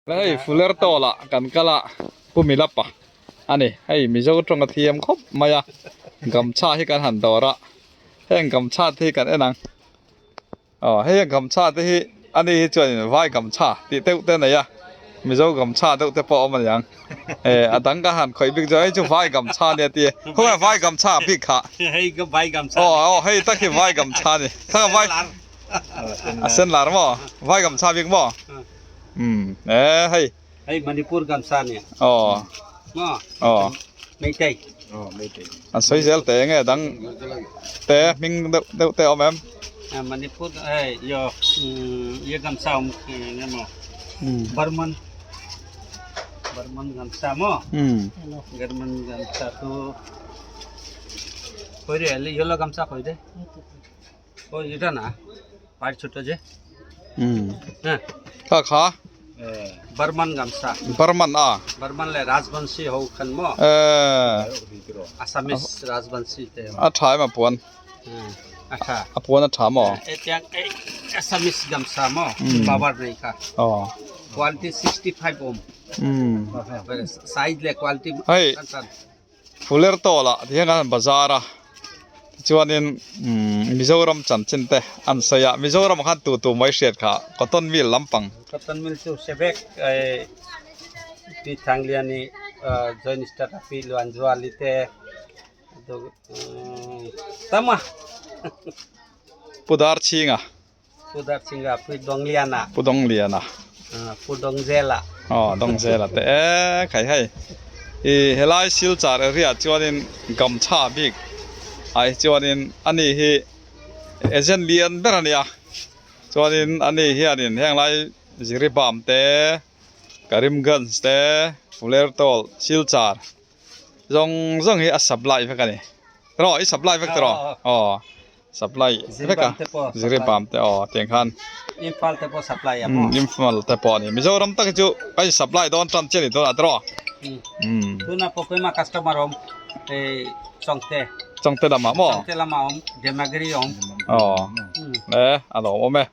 Hei Fuller tawlah kan kal a Pu Milapa a ni hei Mizo tawng a thiam khawp mai a gamchha hi kan han dawr a heng gamchha te hi kan en ang aw hei a gamchha te hi ani hi chuanin vai gamchha tih deuh te a nei a Mizo gamchha deuh te pawh a awm a niang eh a dang ka han khawih bik chu hei chu vai gamchha a nia tih khawnge vai gamchha bik kha aw aw hei tak hi vai gamchha a ni thlang a vai a sen lar maw vai gamchha bik maw. Um e hei. Hei Manipur gamsa nia. Aw. Maw. Aw. Meitei. Aw meitei. An sawi zel te nge dang te hming deuh deuh te awm em? Manipur hei yo ye gamsa awm nge maw. Burman Burman gamsa maw. Burman gamsa chu khawi re yellow gamsa khawi de. Aw eta na par chhut je. Kha kha. Burman gamsa. Burman a. Burman le Rajbanshi ho khan mo. Assamese Rajbanshi te. A tha em a puan. A tha. A puan a tha maw? Etiang Assamese gamsa mo power nei kha. Aw. Quality 65 ohm. Size le quality. Hei. Fuller tawlah ti hian an bazar a tichuanin umm Mizoram chanchin te an sawi a Mizoram ah khan tu tu mai hriat kha cotton mill lampang. Cotton mill chu Sebek eh Pi Thangliani joint start a Pi Luanzuali te tam a. Pu Darchhinga. Pu Darchhinga Pu Dongliana. Pu Dongliana. Pu Dongzela. Aw Dongzela te e khai hei i helai Silchar area chuanin gamchha bik ah hi chuanin ani hi agent lian ber a nia chuanin ani hianin henglai Jiribam te Karimganj te Fulertawlh Silchar zawng zawng hi a supply vek a ni tiraw i supply vek tiraw aw. Supply vek a Jiribam te aw tiang khan Imphal te pawh supply a maw Imphal te pawh a ni Mizoram tak hi chu ka in supply dawn tan chian ni dawn a tiraw tuna pawh keimah customer awm hei Chawngte Chawngte lamah maw Chawngte lamah awm Demagiri awm aw e a lo awm e.